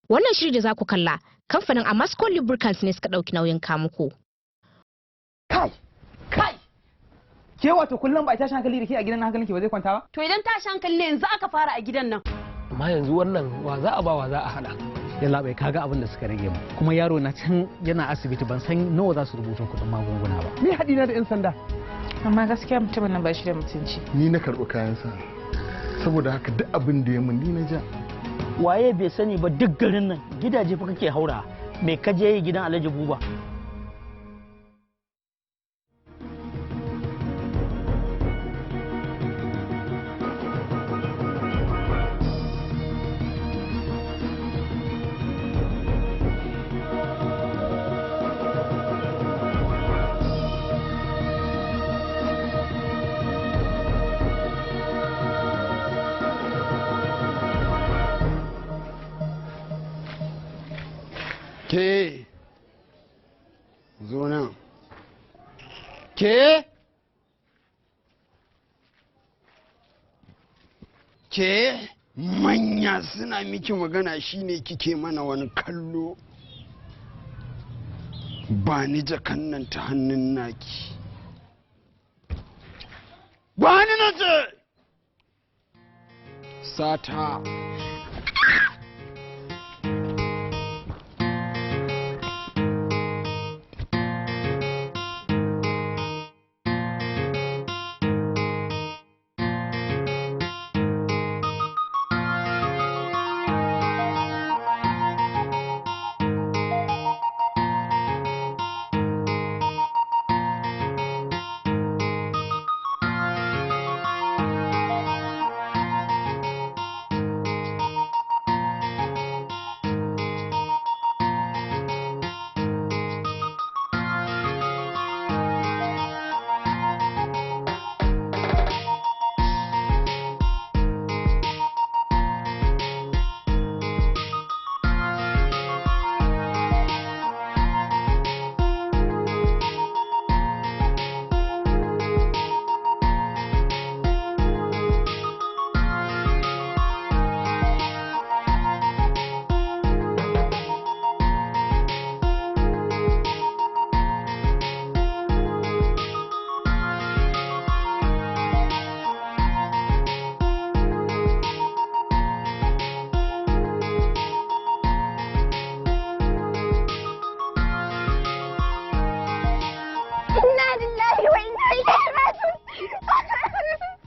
Wannan shiri da za ku kalla, kamfanin Amasco Lubricants ne suka ɗauki nauyin kamuku. Kai! Kai! Ke wato kullum ba a tashi hankali da ke a gidan hankalinki ba zai kwanta ba? To idan tashi hankali ne yanzu aka fara a gidan nan. Amma yanzu wannan wa za a ba wa za a hada. Yalla bai kaga abin da suka rage mu. Kuma yaro na can yana asibiti ban san nawa za su rubuta kuɗin magunguna ba. Ni haɗi na da 'yan sanda. Amma gaskiya mutumin nan ba shi da mutunci. Ni na karɓi kayansa. Saboda haka duk abin da ya mun ni na ja. Waye bai sani ba duk garin nan gidaje fa kake haura me ka je yi gidan Alhaji Buba. Ke zo nan. Ke ke manya suna miki magana shine kike mana wani kallo. Ba ni jakan nan ta hannun naki. Ba ni na ce sata.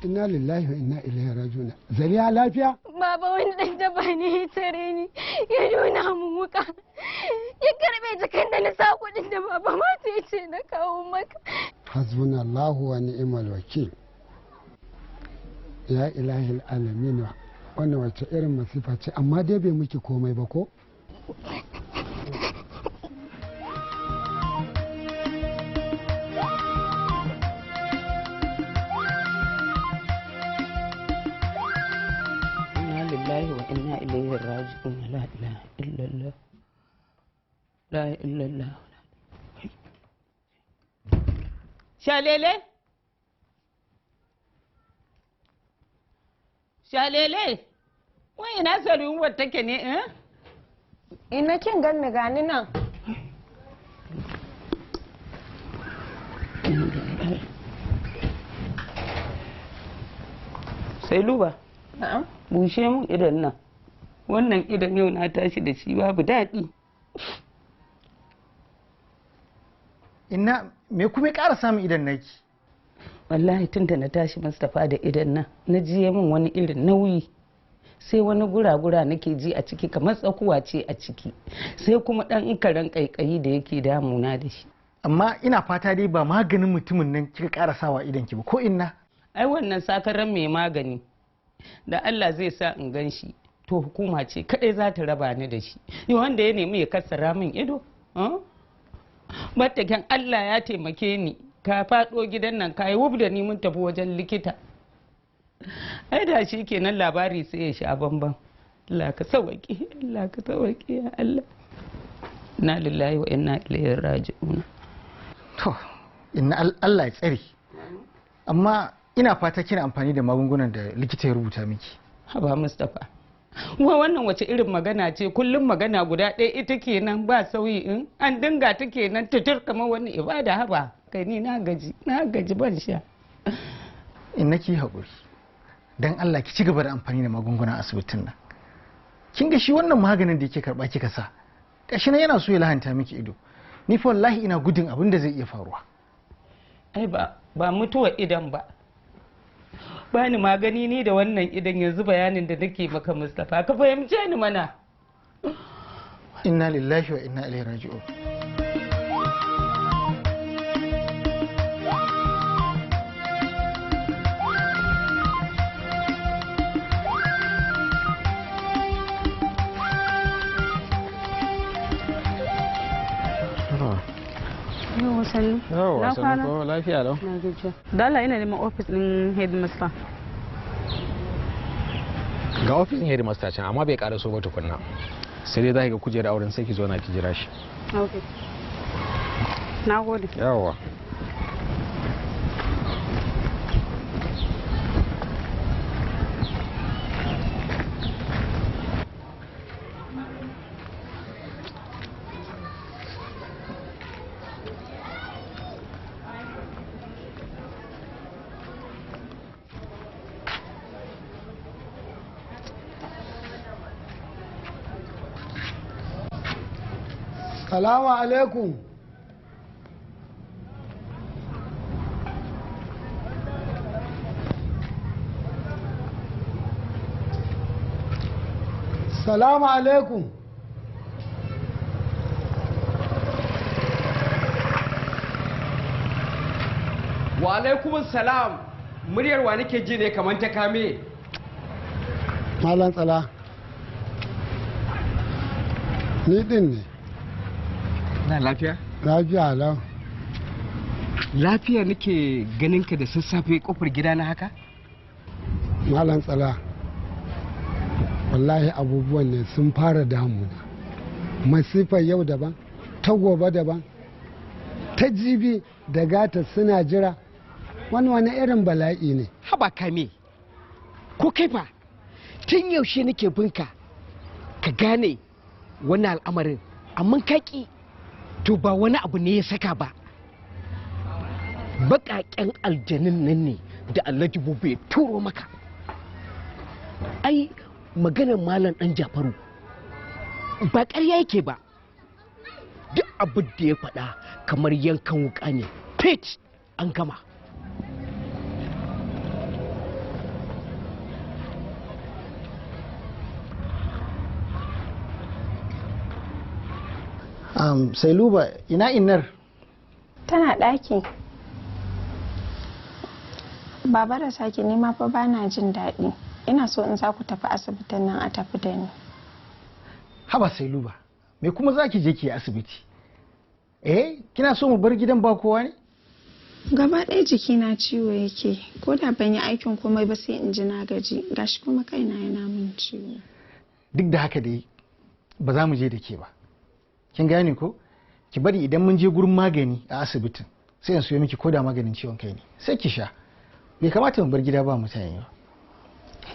Inna lillahi wa inna ilaihi raji'un. Zaliya lafiya? Baba wani dan daba ne ya tare ni, ya nuna mun wuka. Ya karbe jakan da na sa kuɗin da baba ma ta ce na kawo maka. Hasbunallahu wa ni'mal wakil. Ya ilahi alamin, wannan wace irin masifa ce, amma dai bai miki komai ba ko? Lillahi wa inna ilaihi raji'un. La ilaha illallah, la illallah. Shalele, shalele, wai ina saluwar take ne eh? Ina kin ganni gani nan. Sai luba. Na'am. Bushe mun idan nan. Wannan idan yau na tashi da shi babu daɗi. Inna me kuma ya ƙara samun idan naki? Wallahi tun da na tashi Mustapha da idan nan, na ji min wani irin nauyi. Sai wani gura-gura nake ji a ciki kamar tsakuwa ce a ciki. Sai kuma ɗan karen ƙaiƙayi da yake damuna da shi. Amma ina fata dai ba maganin mutumin nan kika ƙara sawa idan ki ba ko inna? Ai wannan sakaran mai magani. Da Allah zai sa in gan shi, to hukuma ce kadai za ta raba ni da shi. Ni wanda ya nemi ya kassara min ido, Battaken Allah ya taimake ni, ka faɗo gidan nan ka yi wub da ni mun tafi wajen likita. Ai da shi kenan labari sai ya sha bamban. Allah ka sauwaƙe, Allah ka sauwaƙe ya Allah. Inna lillahi wa inna ilaihi raji'un. To, inna Allah ya tsare. Amma ina fata kina amfani da magungunan da likita ya rubuta miki. Haba Mustapha. Wa wannan wace irin magana ce, kullum magana guda ɗaya ita kenan ba sauyi, in an dinga ta kenan tutur kamar wani ibada. Haba kai, ni na gaji, na gaji, ban sha. Inna ki haƙuri. Dan Allah ki ci gaba da amfani da magungunan asibitin nan. Kin ga shi wannan maganin da yake karɓa kika sa, gashi nan yana so ya lahanta miki ido. Ni fa wallahi ina gudun abin da zai iya faruwa. Ai ba mutuwa idan ba. Bani magani ni da wannan idan yanzu bayanin da nake maka Mustapha, ka fahimce ni mana. Inna lillahi wa inna ilaihi raji'un. Yau sannu. Yau sannu, ko lafiya lau. Na gajiya. Dala ina neman ofis din headmaster. Ga ofisin headmaster can, amma bai ƙara so ba tukunna. Sai dai za ki ga kujera auren, sai ki zo na ki jira shi. Okay. Na gode. Yawwa. Salamu alaikum. Salamu alaikum. Wa alaikum salam. Muryar wa nake ji ne kamar ta kame? Malam Tsala. Ni din ne. Na lafiya? Lafiya lau. Lafiya nake ganin ka da sassafe kofar gida na haka? Malam Tsala. Wallahi abubuwan ne sun fara damuna. Masifar yau daban, ta gobe daban, ta jibi da gata suna jira. Wani irin bala'i ne. Haba kame, ko kai fa, tun yaushe nake binka ka gane wannan al'amarin, amma kaki to ba wani abu ne ya saka ba. Baƙaƙen aljanin nan ne da Alhaji Bube ya turo maka. Ai maganar Malam ɗan Jafaru ba ƙarya yake ba. Duk abin da ya faɗa kamar yankan wuƙa ne, fit an gama. Sailuba, ina innar? Tana ɗaki. Baba da sake nema fa bana jin daɗi. Ina so in za ku tafi asibitin nan a tafi da ni. Haba Sailuba, me kuma za ki je ki asibiti? Eh, kina so mu bar gidan ba kowa ne? Gaba ɗaya jikina ciwo yake, ko da ban yi aikin komai ba sai in ji na gaji, gashi kuma kaina yana min ciwo. Duk da haka dai ba za mu je da ke ba. Kin gane ko? Ki bari idan mun je gurin magani a asibitin sai in siyo miki koda maganin ciwon kai ne, sai ki sha. Bai kamata mu bar gida ba mutane ba.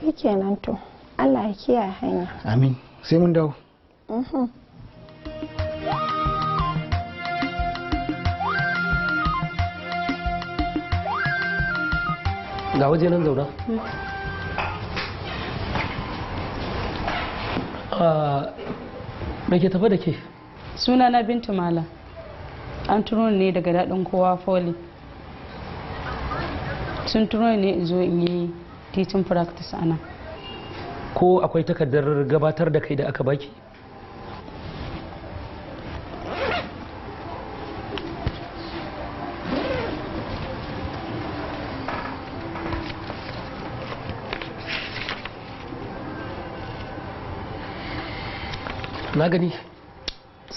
Shi kenan to, Allah ya kiyaye hanya. Amin, sai mun dawo. Ga waje nan, zauna. Me ke tafa da ke? Suna na Bintu Mala. An turo ni ne daga Daɗin Kowa Poly. Sun turo ni ne in zo in yi teaching practice a nan. Ko akwai takardar gabatar da kai da aka baki? Na gani.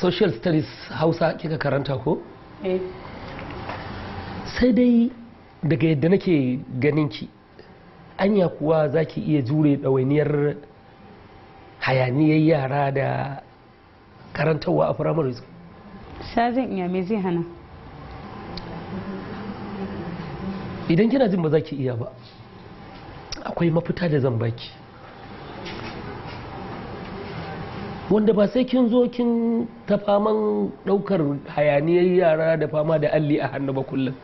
Social studies Hausa kika karanta ko? Eh. Sai dai daga yadda nake ganin ki, anya kuwa za ki iya jure ɗawainiyar hayaniyar yara da karantarwa a primary school? Sa zan iya, me zai hana? Idan kina jin ba za ki iya ba, akwai mafita da zan baki, wanda ba sai kin zo kin ta faman ɗaukar hayaniyar yara da fama da alli a hannu ba kullum.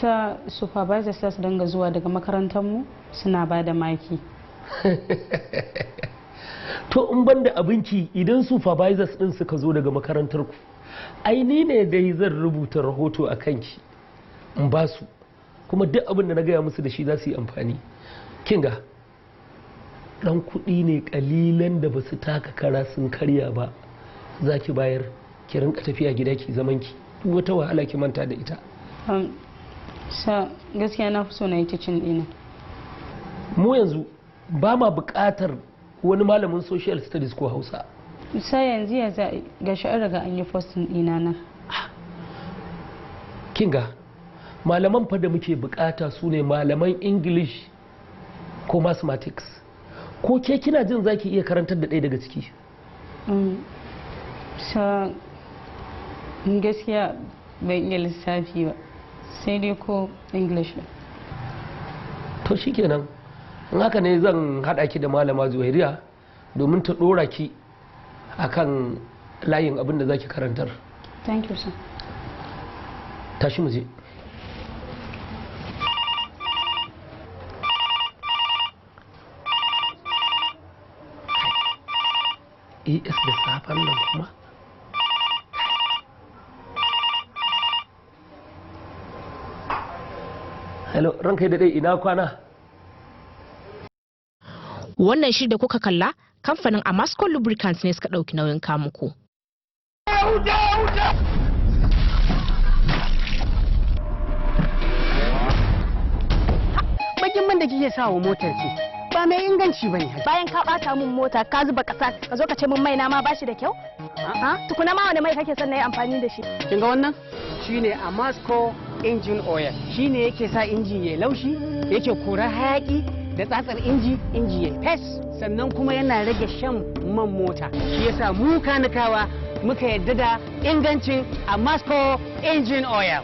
Sa supervisors za su dinga zuwa daga makarantar mu suna ba da maki. To in ban da abinci, idan supervisors din suka zo daga makarantar ku, ai ni ne dai zan rubuta rahoto a kanki in ba su, kuma duk abin da na gaya musu da shi za su yi amfani. Kin ga dan kuɗi ne kalilan da ba su taka kara sun karya ba za ki bayar, ki rinka tafiya gida ki zaman ki, duk wata wahala ki manta da ita. Sa gaskiya na fi so na yi kicin ɗina. Mu yanzu ba ma buƙatar wani malamin social studies ko Hausa. Sai yanzu ya za ga shi an riga an yi posting ɗina nan. Kinga, malaman fa da muke bukata su ne malaman English ko mathematics. Ko ke kina jin zaki iya karantar da ɗaya daga ciki? Sa gaskiya ban iya lissafi ba, sai dai ko English. To shikenan, in haka ne zan haɗa ki da malama Zuwairiya domin ta ɗora ki akan layin abin da zaki karantar. Thank you, sir. Tashi mu je. Es da safen nan kuma. Hello, ranka yi daɗe, ina kwana? Wannan shiri da kuka kalla, kamfanin Amasco Lubricants ne suka ɗauki nauyin kamuku. Bakin man da kike sa wa motar ki ba mai inganci bane. Bayan ka bata mun mota, ka zuba kasa, ka zo ka ce mun mai na ma bashi da kyau? Ha? Tukuna ma wani mai kake son na yi amfani da shi? Kin ga wannan? Shine Amasco engine oil. Shine yake sa inji ya laushi, yake kora hayaki da tsatsar inji, inji ya fes, sannan kuma yana rage shan man mota. Shi yasa mu kanikawa muka yadda da ingancin Amasco engine oil.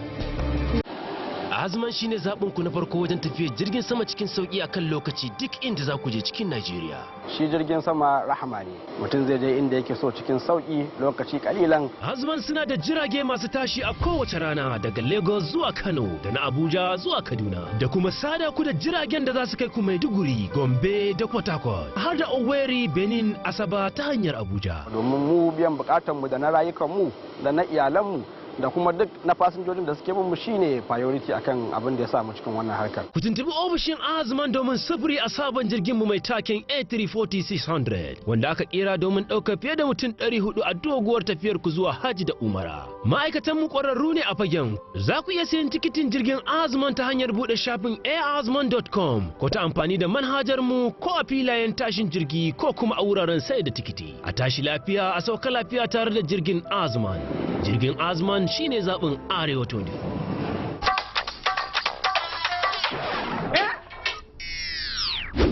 Azman shine zaɓin ku na farko wajen tafiyar jirgin sama cikin sauki akan lokaci duk inda za ku je cikin Najeriya. Shi jirgin sama rahama ne, mutum zai je inda yake so cikin sauki lokaci kalilan. Azman suna da jirage masu tashi a kowace rana daga Lagos zuwa Kano da na Abuja zuwa Kaduna, da kuma sada ku da jiragen da za su kai ku Maiduguri, Gombe da Port Harcourt, har da Owerri, Benin, Asaba ta hanyar Abuja. Domin mu biyan bukatan mu da na rayukan mu da na iyalan mu da kuma duk na fasinjojin da suke bin mu shine priority akan abin da ya sa mu cikin wannan harkar. Ku tuntubi ofishin Azman domin sufuri a sabon jirgin mu mai taken A340-600 wanda aka kera domin ɗaukar fiye da mutum 400 a doguwar tafiyar ku zuwa Hajji da Umara. Ma'aikatan mu ƙwararru ne a fagen. Za ku iya sayan tikitin jirgin Azman ta hanyar buɗe shafin aazman.com ko ta amfani da manhajar mu ko a filayen tashin jirgi ko kuma a wuraren sayar da tikiti. A tashi lafiya, a sauka lafiya tare da jirgin Azman. Jirgin Azman shine zaɓin Arewa 24.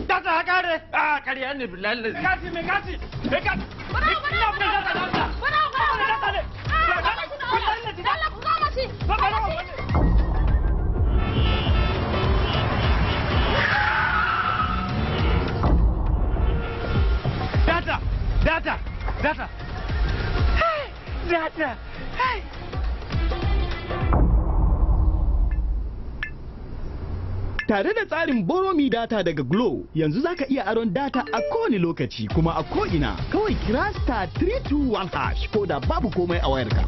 Data kare! Ah, kariya ne billahi. Kati me kati! Me kati! Ina buga data data! Data ne! Data! Data! Data! Hey! Data! Hey! Tare da tsarin Boromi Data daga Glo, yanzu za ka iya aron data a kowane lokaci kuma a ko'ina. Kawai kira star 321 hash ko da babu komai a wayarka.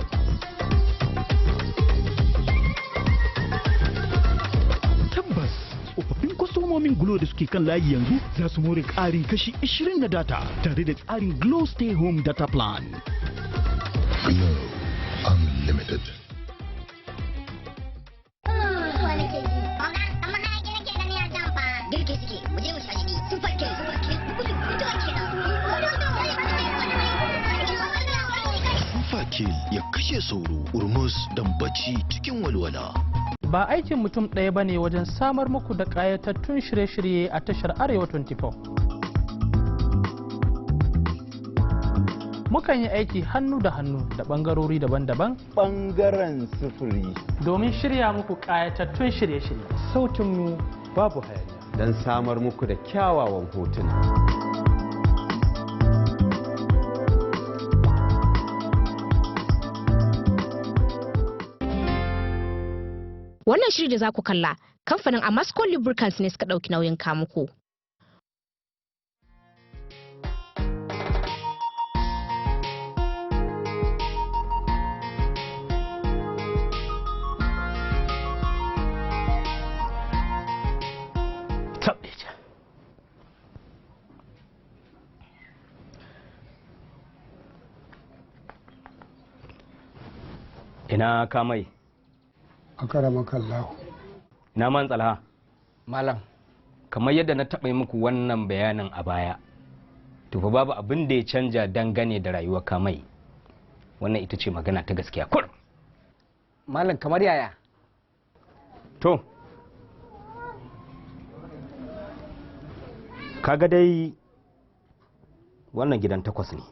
Tabbas, tsofaffin kwastomomin Glo da suke kan layi yanzu za su more ƙarin kashi 20 na data tare da tsarin Glo Stay Home Data Plan. Glo Unlimited. Girki suke, mu je mu sha jini. Super king, super king, mutuwa kenan. Kill ya kashe sauro urmus don bacci cikin walwala. Ba aikin mutum ɗaya ba ne wajen samar muku da ƙayatattun shirye-shirye a tashar Arewa 24. Mukan yi aiki hannu da hannu da ɓangarori daban-daban. Ɓangaren sufuri. Domin shirya muku ƙayatattun shirye-shirye. Sautinmu babu hayaniya. Don samar muku da kyawawan hotuna. Wannan shiri da za ku kalla, kamfanin Amasco Lubricants ne suka ɗauki nauyin kamuku. Ina kamai? Akaramakallahu. Ina man tsalha? Malam. Kamar yadda na taɓa yi muku wannan bayanin a baya, to fa babu abin da ya canja dangane da rayuwar kamai. Wannan ita ce magana ta gaskiya kur. Malam, kamar yaya? To, kaga dai wannan gidan 8 ne,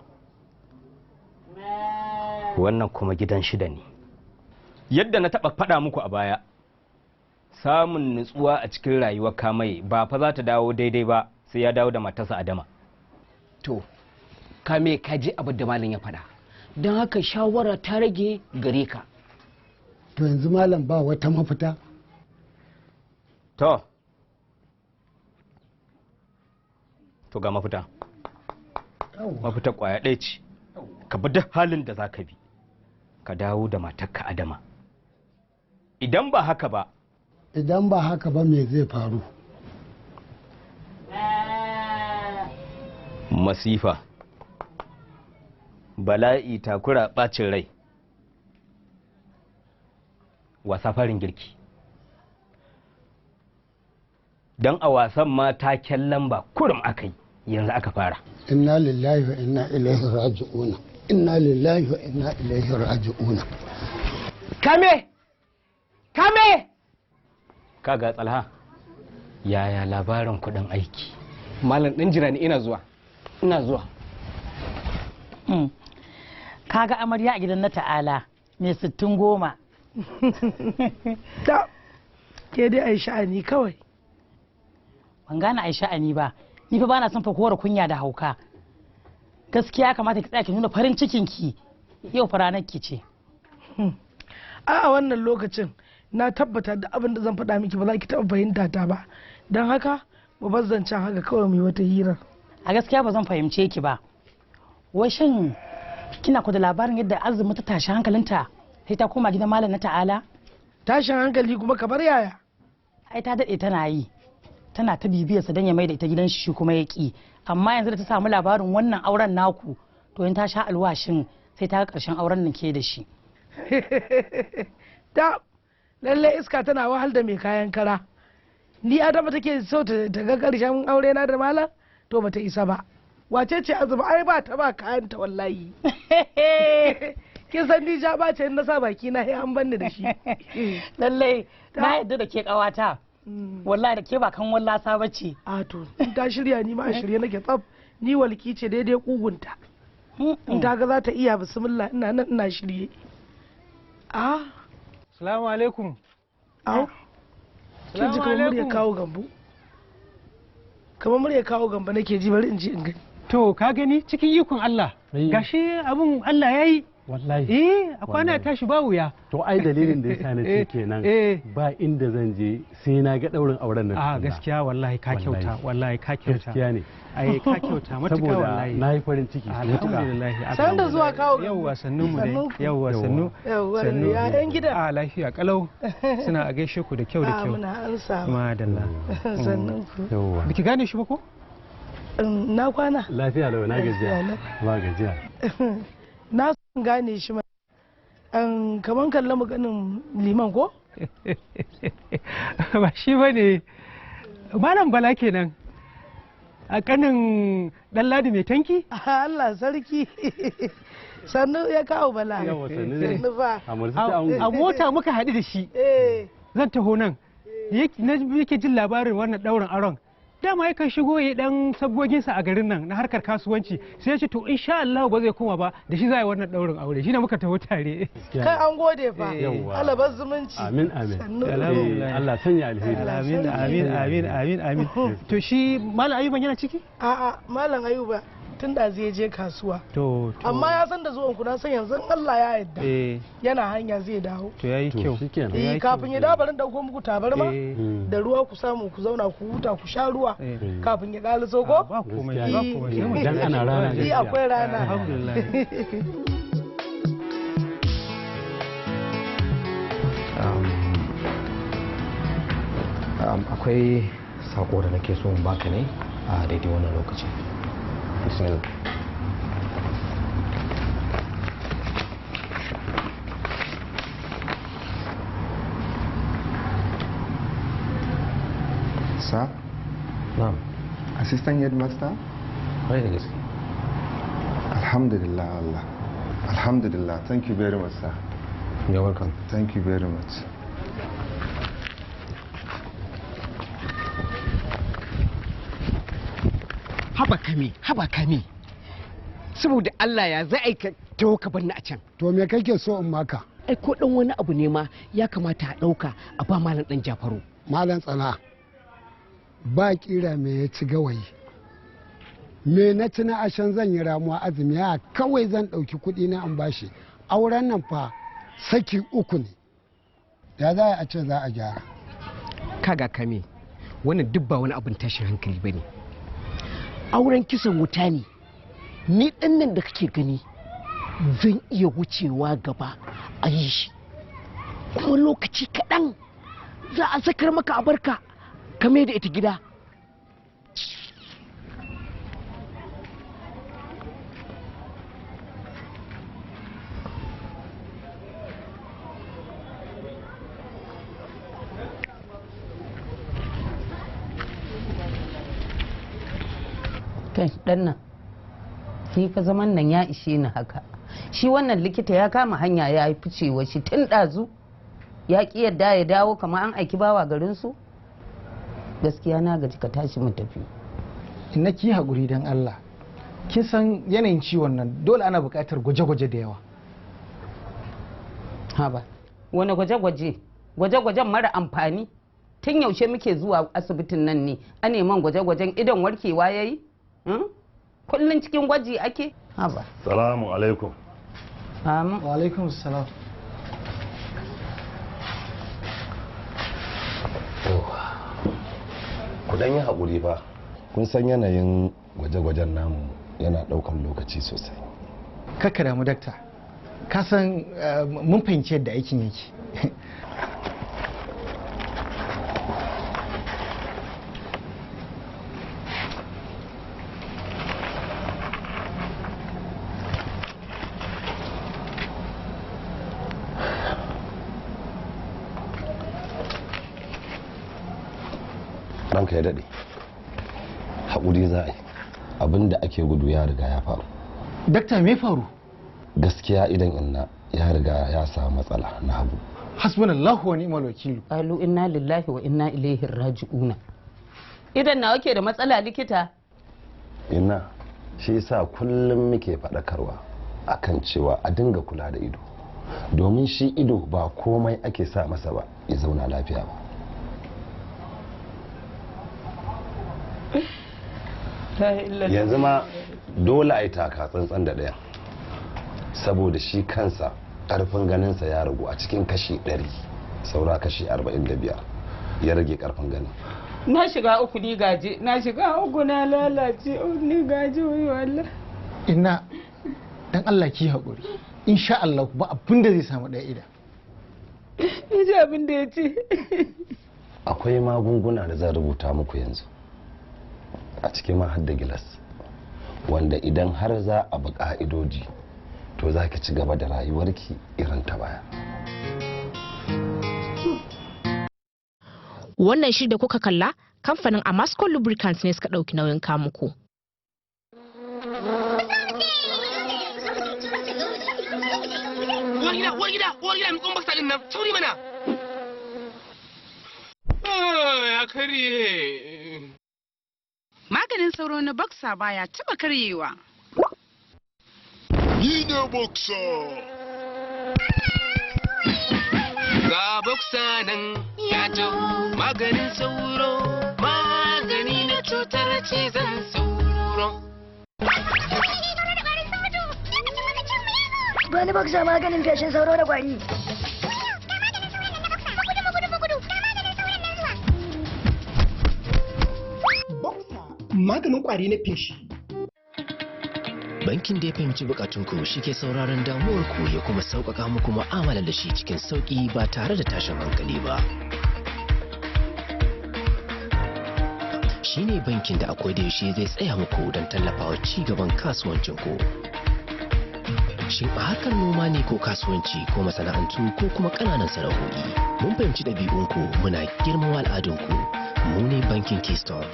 wannan kuma gidan 6 ne. Yadda na taɓa faɗa muku a baya, samun nutsuwa a cikin rayuwar kamai ba fa za ta dawo daidai ba sai ya dawo da matarsa Adama. To, kame ka ji abin da malam ya faɗa, don haka shawara ta rage gare ka. To yanzu malam ba wata mafita? To, to ga mafita. Mafita kwaya ɗaya ce, ka bi duk halin da za ka bi, ka dawo da matarka Adama. Idan ba haka ba, Idan ba haka ba me zai faru? Masifa, bala'i, takura, bacin rai, wasa farin girki. Don a wasan ma taken lamba kurum aka yi, yanzu aka fara. Inna lillahi wa inna ilaihi raji'una. Inna lillahi wa inna ilaihi raji'una. Kame! Kame! Kaga tsalha, yaya labarin kudin aiki? Malam ɗin jira ni, ina zuwa. Ina zuwa. Kaga amarya a gidan na ta'ala mai 60 10. Ta, ke dai ai sha'ani kawai. Ban gane ai sha'ani ba. Ni fa bana son fa kora kunya da hauka. Gaskiya ya kamata ki tsaya ki nuna farin cikin ki. Yau fa ranar ki ce. A wannan lokacin na tabbata da abin da zan faɗa miki ba za ki taɓa fahimta ta ba. Don haka mu bar zancen haka kawai mu yi wata hirar. A gaskiya ba zan fahimce ki ba. Wai shin kina ku da labarin yadda azumi ta tashi hankalinta sai ta koma gidan malam na ta'ala? Tashin hankali kuma kamar yaya? Ai ta daɗe tana yi. Tana ta bibiyarsa don ya mai da ita gidan shi kuma ya ki. Amma yanzu da ta samu labarin wannan auren naku, to in ta sha alwashin sai ta ga ƙarshen auren nan ke da shi. Ta lalle iska tana wahal da mai kayan kara. Ni Adama take so ta ga ƙarshen aure na da malam, to bata isa ba. Wace ce azumi? Ai ba ta ba kayan ta wallahi. Kin san ni ja ba ce, in na sa baki na sai an banni da shi. Lallai na yadda da ke ƙawata. Wallahi da ke ba kan wallasa ba ce. A to in ta shirya ni ma a shirye nake tsaf, ni walki ce daidai kugunta. In ta ga za ta iya, bismillah, ina nan ina shirye. A Salamu alaikum. Au. Kin ji kamar murya kawo gambo. Kamar murya kawo gambo nake ji, bari in ji in gani. To ka gani cikin ikon Allah. Gashi abun Allah ya yi. Wallahi. Eh, a kwana tashi ba wuya. To ai dalilin da yasa na ce kenan ba inda zan je sai na ga daurin auren nan. A gaskiya wallahi ka kyauta, wallahi ka kyauta. Gaskiya ne. Ai ka kyauta matuƙa Saboda wallahi. na yi farin ciki. Alhamdulillah. San da zuwa kawo gambo. Yawwa sannu mu dai. Sannun ku. Yawwa sannu. Yawwa, Sannu. ya yan gida. A lafiya kalau. Suna a gaishe ku da kyau da A kyau. muna ansa. Madalla. Sannun ku. Yawwa. Biki gane shi ba ko? Na kwana. Lafiya lau, na gajiya. Ba gajiya. Na son gane shi ma. Kaman kallon maganin liman ko? Ba shi ba ne. Malam Bala kenan. A kanin Ɗanladi mai tanki? Allah sarki. Sannu ya kawo Bala. Yawwa, sannu dai. Sannu fa. A mota muka haɗu da shi. Zan taho nan. Na yake jin labarin wannan ɗaurin auren. Dama yakan shigo ya dan sabgoginsa a garin nan na harkar kasuwanci, sai ya ce to insha Allah ba zai koma ba, da shi za a yi wannan ɗaurin aure, shine muka taho tare. Kai an gode fa. Yawwa. Allah bar zumunci. Amin amin. Sannu. Eh, Allah sanya alheri. Amin amin amin amin amin. To shi Malam Ayuban yana ciki? A'a, Malam Ayuba tun da zai je kasuwa. To to. Amma ya san da zuwan ku, na san yanzu in Allah ya yarda. Yana hanya zai dawo. To yayi kyau. Eh, kafin ya dawo bari in dauko muku tabarma Eh. da ruwa ku samu ku zauna ku huta ku sha ruwa kafin ya kaliso ko? Ba komai, ba komai. Dan ana rana Eh, gaskiya. akwai rana. Alhamdulillah. Akwai sako da nake so in baka ne a daidai wannan lokaci. Bismillah. Sir? Na'am. Assistant headmaster? Kwarai da gaske. Alhamdulillah Allah. Alhamdulillah. Thank you very much, sir. You're welcome. Thank you very much. Haba kame, haba kame, saboda Allah ya za a yi ka taho ka bar ni a can? To me kake so in maka? Ai ko dan wani abu ne ma ya kamata a ɗauka a ba Malam Dan Jafaru. Malam Tsana, ba kira me ya ci gawayi. Me na ci na ashan zan yi ramuwa azumi ya kawai zan ɗauki kuɗi na an bashi. Auren nan fa saki uku ne. Ya za a ce za a gyara? Kaga kame, wannan duk ba wani abin tashin hankali ba ne. Auren kisan wuta ne. Ni ɗin nan da kake gani zan iya wucewa gaba a yi shi, kuma lokaci kaɗan za a sakar maka a barka kame da ita gida. Kai dan nan, ni fa zaman nan ya ishe ni haka. Shi wannan likita ya kama hanya ya yi ficewa shi tun ɗazu, ya ƙi yadda ya dawo kamar an aiki bawa garin su. Gaskiya na gaji, ka tashi mu tafi. Na ki haƙuri don Allah. Kin san yanayin ciwon nan dole ana buƙatar gwaje-gwaje da yawa. Haba, wani gwaje-gwaje? Gwaje-gwajen mara amfani. Tun yaushe muke zuwa asibitin nan ne a neman gwaje-gwajen idan warkewa ya yi? Kullum cikin gwaji ake. Haba. Salamu alaikum. Amin. Wa alaikum salam. Ku dan yi haƙuri fa. Kun san yanayin gwaje-gwajen namu yana ɗaukan lokaci sosai. Kakka damu dakta. Ka san mun fahimci yadda aikin yake. Ranka ya daɗe. Haƙuri za a yi. Abin da ake gudu ya riga ya faru. Dakta, me faru? Gaskiya idan inna ya riga ya samu matsala na hagu. Hasbunallahu wa ni'mal wakilu. Qalu inna lillahi wa inna ilaihi raji'una. Idan nawa ke da matsala likita? Inna, shi yasa kullum muke faɗakarwa akan cewa a dinga kula da ido. Domin shi ido ba komai ake sa masa ba ya zauna lafiya ba. Yanzu ma dole a yi taka tsantsan da ɗayan, saboda shi kansa ƙarfin ganinsa ya ragu a cikin kashi 100, saura kashi 45 ya rage ƙarfin ganin. Na shiga uku ni gaje, na shiga uku, na lalace ni gaje, wayo Allah. Inna, dan Allah ki haƙuri. Insha Allah ba abin da zai samu ɗaya idan. Ni ji abin da ya ce. Akwai magunguna da zan rubuta muku yanzu, a cikin ma har da gilas, wanda idan har za a bi ka'idoji to za ki ci gaba da rayuwarki irin ta baya. Wannan shiri da kuka kalla, kamfanin Amasco Lubricants ne suka ɗauki nauyin kamuku. Uwar gida, uwar gida, uwar gida, miƙon baksa ɗin nan, sauri mana. Ya karye. Maganin sauro na Boxer baya taɓa karyewa. Ni ne Boxer. Ga Boxer nan ya jo maganin sauro, magani na cutar cizon sauro. Bani Boxer maganin feshin sauro da kwari. Maganin kwari na feshi. Bankin da ya fahimci bukatunku shi ke sauraron damuwarku ya kuma sauƙaƙa muku mu'amala da shi cikin sauƙi ba tare da tashin hankali ba. Shi ne bankin da akwai da yaushe zai tsaya muku don tallafawa ci gaban kasuwancinku. Shin a harkar noma ne ko kasuwanci ko masana'antu ko kuma ƙananan sana'o'i? Mun fahimci ɗabi'unku, muna girmama al'adunku. Mu ne bankin Keystone.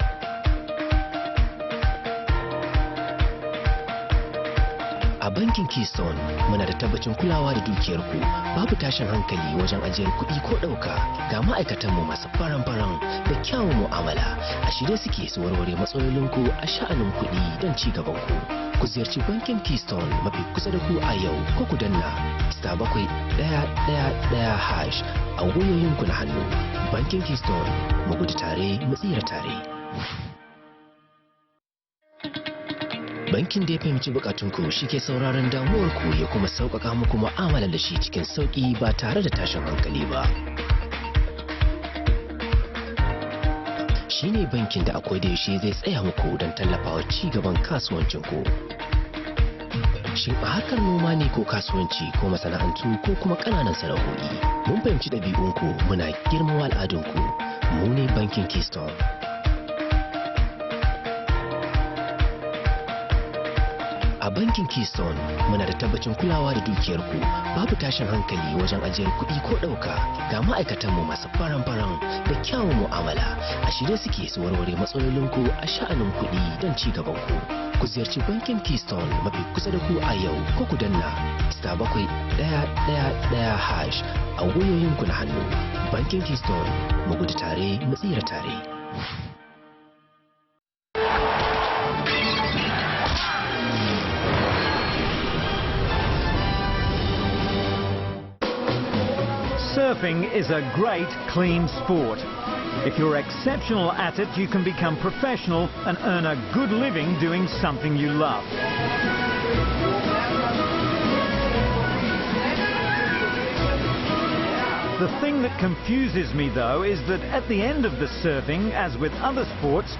A bankin Keystone muna da tabbacin kulawa da dukiyarku, babu tashin hankali wajen ajiyar kuɗi ko ɗauka. Ga ma'aikatanmu masu faran-faran da kyawun mu'amala, a shirye suke su warware matsalolinku a sha'anin kuɗi don ci gabanku. Ku ziyarci bankin Keystone mafi kusa da ku a yau ko ku danna *7111# a wayoyinku na hannu. Bankin Keystone, mu gudu tare mu tsira tare. Bankin da ya fahimci bukatunku shi ke sauraron damuwarku ya kuma sauƙaƙa muku mu'amala da shi cikin sauƙi ba tare da tashin hankali ba. Shi ne bankin da akwai da yaushe zai tsaya muku don tallafawa ci gaban kasuwancinku. Shin a harkar noma ne ko kasuwanci ko masana'antu ko kuma ƙananan sana'o'i? Mun fahimci ɗabi'unku, muna girmama al'adunku. Mu ne bankin Keystone. A bankin Keystone muna da tabbacin kulawa da dukiyarku, babu tashin hankali wajen ajiyar kuɗi ko ɗauka. Ga ma'aikatanmu masu faran-faran da kyawun mu'amala, a shirye suke su warware matsalolinku a sha'anin kuɗi don ci gabanku. Ku ziyarci bankin Keystone mafi kusa da ku a yau ko ku danna *7111# a wayoyinku na hannu. Bankin Keystone, mu gudu tare mu tsira tare. Surfing is a great, clean sport. If you're exceptional at it, you can become professional and earn a good living doing something you love. The thing that confuses me, though, is that at the end of the surfing, as with other sports,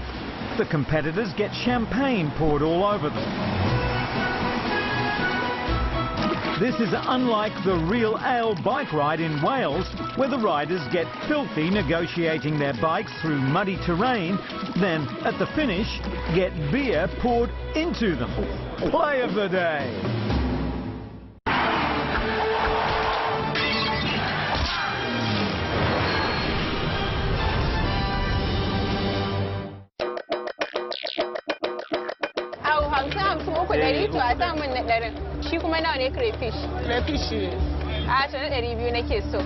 the competitors get champagne poured all over them. This is unlike the real ale bike ride in Wales, where the riders get filthy negotiating their bikes through muddy terrain, then at the finish, get beer poured into them. Play of the day. Au, 50 50 3 100 to a sa min na 100. Shi kuma nawa ne crayfish? Crayfish. A to na 200 nake so.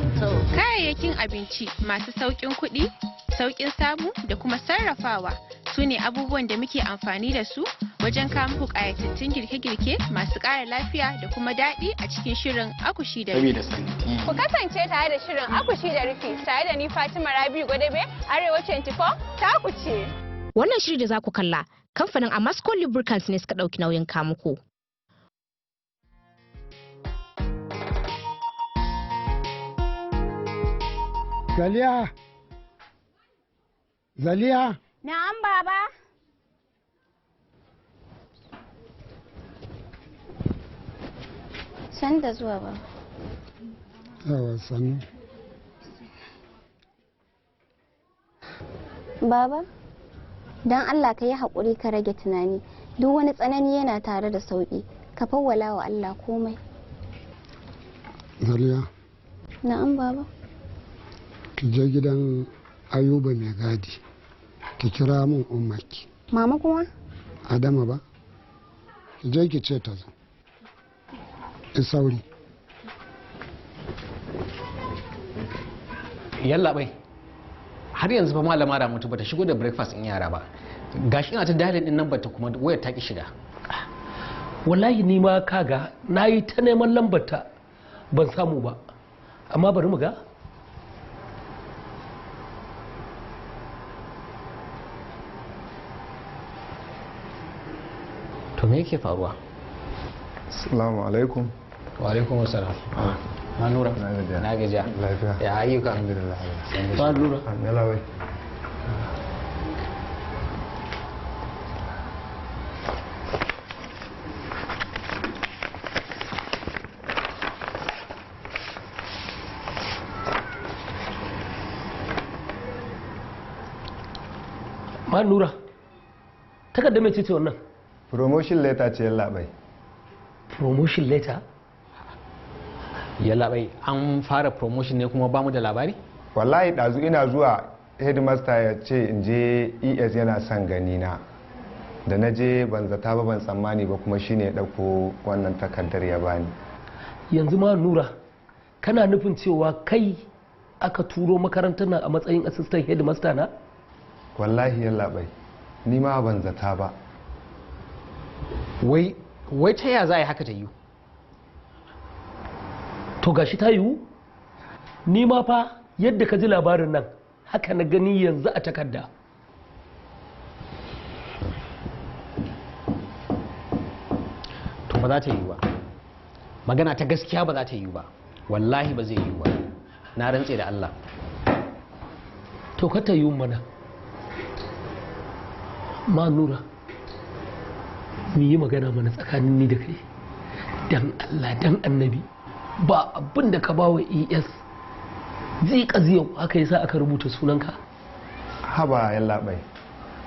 Kayayyakin abinci masu sauƙin kuɗi, sauƙin samu da kuma sarrafawa su ne abubuwan da muke amfani da su wajen kawo muku ƙayatattun girke-girke masu ƙara lafiya da kuma daɗi a cikin shirin akushi da rufi. Ku kasance tare da shirin akushi da rufi tare da ni Fatima Rabi'u Gwadabe, Arewa 24 ta ku ce. Wannan shiri da za ku kalla kamfanin Amasco Lubricants ne suka ɗauki nauyin kamuku. Zaliya! Zaliya! Na'am baba. San da zuwa baba. Yawa sannu. Baba, don Allah ka yi haƙuri ka rage tunani. Duk wani tsanani yana tare da sauƙi. Ka fawwala wa Allah komai. Zaliya, Na'am baba. ki je gidan Ayuba mai gadi. Ki kira min ummaki. Mama kuma? Adama ba? Ki je ki ce ta zo. Sauri. Yallaɓai, har yanzu fa Malama Ramatu bata shigo da breakfast in yara ba. Gashi ina ta dialing din number ta kuma wayar ta ki shiga. Wallahi ni ma kaga na yi ta neman lambar ta ban samu ba, amma bari mu ga. To me yake faruwa? Assalamu alaikum. Wa alaikum assalam. Ma Nura, na gajiya. Lafiya. Ya ayyuka? Alhamdulillah. Ma Nura. Yalla. Ma Nura, takardar mai ce wannan? Promotion letter ce, yallaɓai. Promotion letter? Yallaɓai, an fara promotion ne kuma bamu da labari? Wallahi ɗazu ina zuwa headmaster ya ce in je ES yana son gani na. Da na je ban zata ba ban tsammani ba, kuma shine ya ɗauko wannan takardar ya bani. Yanzu ma Nura, kana nufin cewa kai aka turo makarantar nan a matsayin assistant headmaster na? Wallahi yallaɓai, ni ma ban zata ba. Wai wai ta ya za a yi haka ta yiwu? To gashi ta yiwu? Ni ma fa yadda ka ji labarin nan haka na gani yanzu a takarda. To ba za ta yiwu ba. Magana ta gaskiya, ba za ta yiwu ba. Wallahi ba zai yiwu ba, na rantse da Allah. To ka ta yiwu mana. Ma Nura, mu yi magana mana tsakanin ni da kai, dan Allah dan Annabi. Ba abin da ka ba wa ES zai yau haka yasa aka rubuta sunanka. Haba yallaɓai,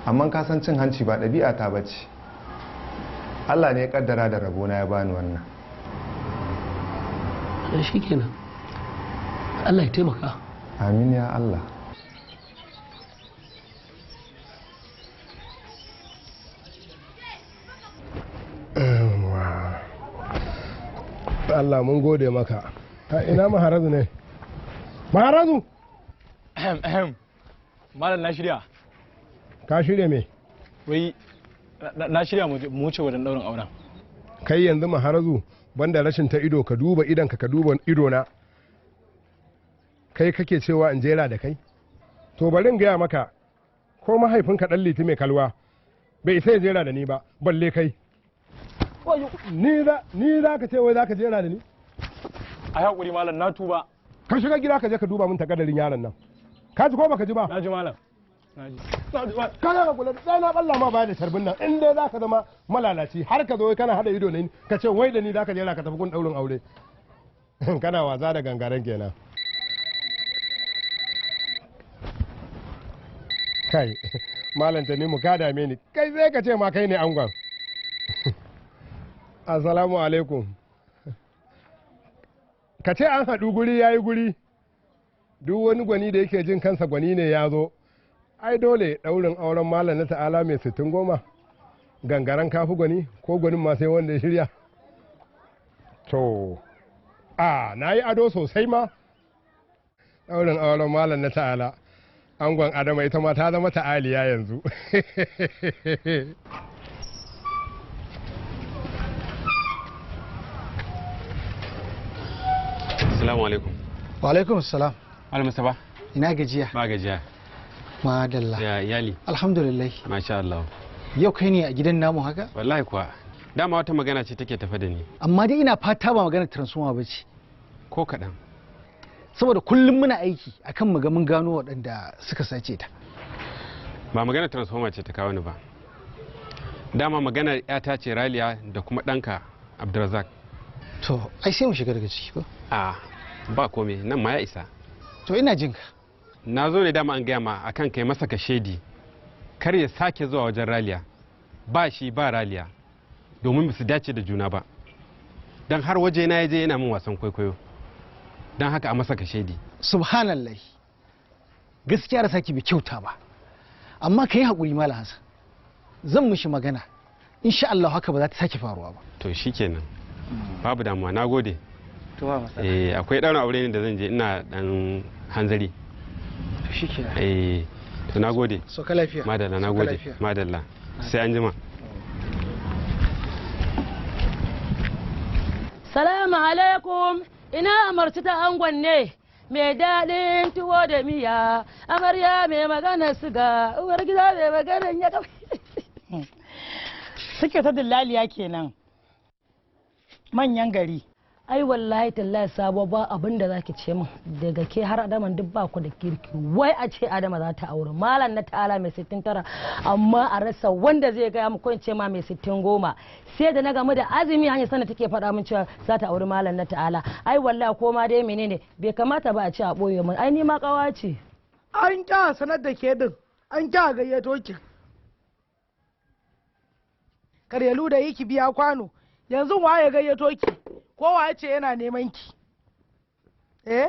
amma ka san cin hanci ba ɗabi'a ta bace. Allah ne ya kaddara da rabona ya bani wannan. Shi kenan, Allah ya taimaka. Amin ya Allah. Allah mun gode maka. Ha, ina Maharazu ne? Maharazu! Ahem, ahem. Malam, na shirya. Ka shirya me? Wai na shirya mu wuce wajen daurin auren. Kai yanzu Maharazu, banda rashin ta ido, ka duba idonka, ka duba idona. Kai kake cewa in jera da kai? To bari in gaya maka, ko mahaifinka ɗan Liti mai kalwa bai isa ya jera da ni ba, balle kai. Ni za ka ce wai za ka jera da ni? A hakuri malam, na tuba. Ka shiga gida ka je ka duba min takadarin yaron nan. Ka ji ko baka ji ba? Na ji malam. Na ji. Kana ka kula sai na balla ma baya da sharbin nan, in dai za ka zama malalaci har ka zo kana hada ido ne ka ce wai da ni za ka jera ka tafi gun daurin aure. Kana wasa da gangaren kenan. Kai Malam Tanimu, ka dame ni. Kai sai ka ce ma kai ne angon. Assalamu alaikum. Ka ce an haɗu guri ya yi guri. Duk wani gwani da yake jin kansa gwani ne ya zo. Ai dole ɗaurin auren Malam na Ta'ala mai 60 goma. Gangaren kafi gwani, ko gwanin ma sai wanda ya shirya. To a na yi ado sosai ma. Ɗaurin auren Malam na Ta'ala, angon Adama, ita ma ta zama ta'aliya yanzu. Assalamu alaikum. Wa alaikum salam. Malam Mustapha. Ina gajiya? Ba gajiya. Madalla. Ya iyali? Alhamdulillah. Masha Allah. Yau kai ne a gidan namu haka? Wallahi kuwa. Dama wata magana ce take tafe da ni. Amma dai ina fata ba magana transformer ba ce. Ko kaɗan. Saboda kullum muna aiki akan mu ga mun gano waɗanda suka sace ta. Ba magana transformer ce ta kawo ni ba. Dama maganar 'yata ce Raliya da kuma ɗanka Abdulrazak. To, ai sai mu shiga daga ciki ko? A ba komai, nan ma ya isa. To ina jin ka. Na zo ne dama an gaya ma akan kai masa kashedi. Kar ya sake zuwa wajen Raliya. Ba shi ba Raliya. Domin ba su dace da juna ba. Don har waje na ya je yana min wasan kwaikwayo. Don haka a masa kashedi. Subhanallah. Gaskiya da saki bai kyauta ba. Amma ka yi haƙuri, Malam Hassan. Zan mishi magana. Insha Allah haka ba za ta sake faruwa ba. To shikenan. Babu damuwa, na gode. To ba matsala. Eh, akwai ɗaurin aure ne da zan je, ina dan hanzari. To shikenan. Eh, to na gode. Sauka lafiya. Madalla, na Sauka gode. lafiya. Madalla. Sai an jima. Salamu alaikum, ina amarci ta angon ne, mai daɗin tuwo da miya, amarya mai maganar siga, uwar gida mai maganar ya Suke ta dillaliya kenan. Manyan gari. Ai wallahi tallahi sabo ba abin da zaki ce min daga ke har Adaman duk ba ku da kirki. Wai a ce Adama za ta aure malam na ta'ala mai 69, amma a rasa wanda zai gaya mu ko in ce ma mai 60 sai da na gamu da azumi hanyar sana take faɗa min cewa za ta auri malam na ta'ala. Ai wallahi ko ma dai menene bai kamata ba a ce a ɓoye min, ai ni ma kawa ce. An kya sanar da ke din, an kya gayyato ki. Karyalu da yi ki biya kwano, yanzu waye gayyato ki? Ko waye ce yana neman ki? Eh,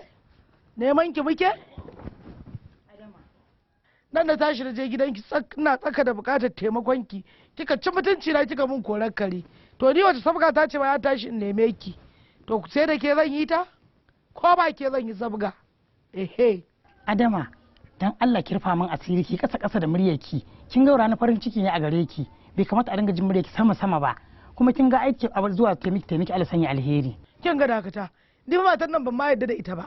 neman ki muke? Nan da tashi da je gidanki ina tsaka da bukatar taimakon ki, kika ci mutunci na kika mun korar kare. To ni wace sabga ta ce ba ya tashi in neme ki? To sai da ke zan yi ta? Ko ba ke zan yi sabga? Ehe. Adama, dan Allah ki rufa min asiri, ki kasa kasa da muryarki. Kin ga ranar farin ciki ne a gare ki. Bai kamata a dinga jin muryarki sama sama ba. Kuma kin ga aiki a zuwa taimaki taimaki Allah sanya alheri. Kin ga dakata, ni fa matan nan ban ma yadda da ita ba.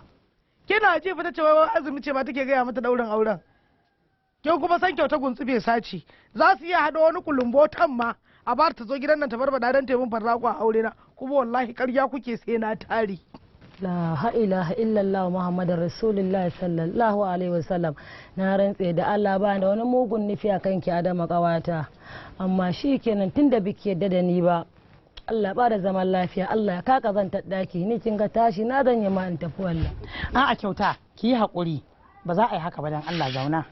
Kina ji fa ta ce wai azumi ce ma take gaya mata daurin auren. Kin kuma san kyauta guntube sace, za su iya hada wani kulumbotan ma a bar ta zo gidan nan ta barbada don taimun farrako a aure na, kuma wallahi ƙarya kuke sai na tare. La ilaha illallah Muhammadar Rasulullah sallallahu alaihi wasallam. Na rantse da Allah ba da wani mugun nufi a kanki Adama kawata, amma shi kenan tunda biki yadda da ni ba, Allah ba da zaman lafiya, Allah ya kaka zan daki ni kin ga tashi na zan yi ma in tafi wallahi. A'a kyauta, ki yi haƙuri, ba za a yi haka ba, dan Allah zauna.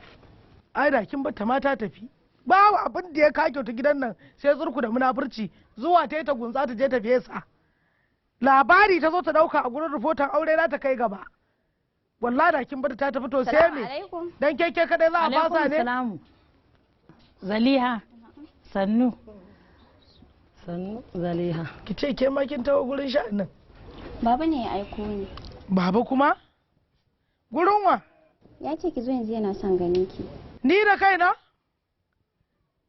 Ai da kin bata mata tafi, babu abin da ya ka kyauta gidan nan sai zurku da munafurci, zuwa ta yi ta gunsa ta je ta fesa labari, ta zo ta dauka a gurin rufotan aure na ta kai gaba. Wallahi da kin bata ta tafi to sai Salamu me alaikum. dan keke kadai za a fasa Alaikum ne. salamu. Zaliha, sannu. Sannu Zaliha. Ki ce ke ma kin tawo gurin sha'anin. Baba ne ya aiko ni. Baba kuma? Gurin wa? Ya ce ki zo yanzu yana son ganin ki. Ni da kaina?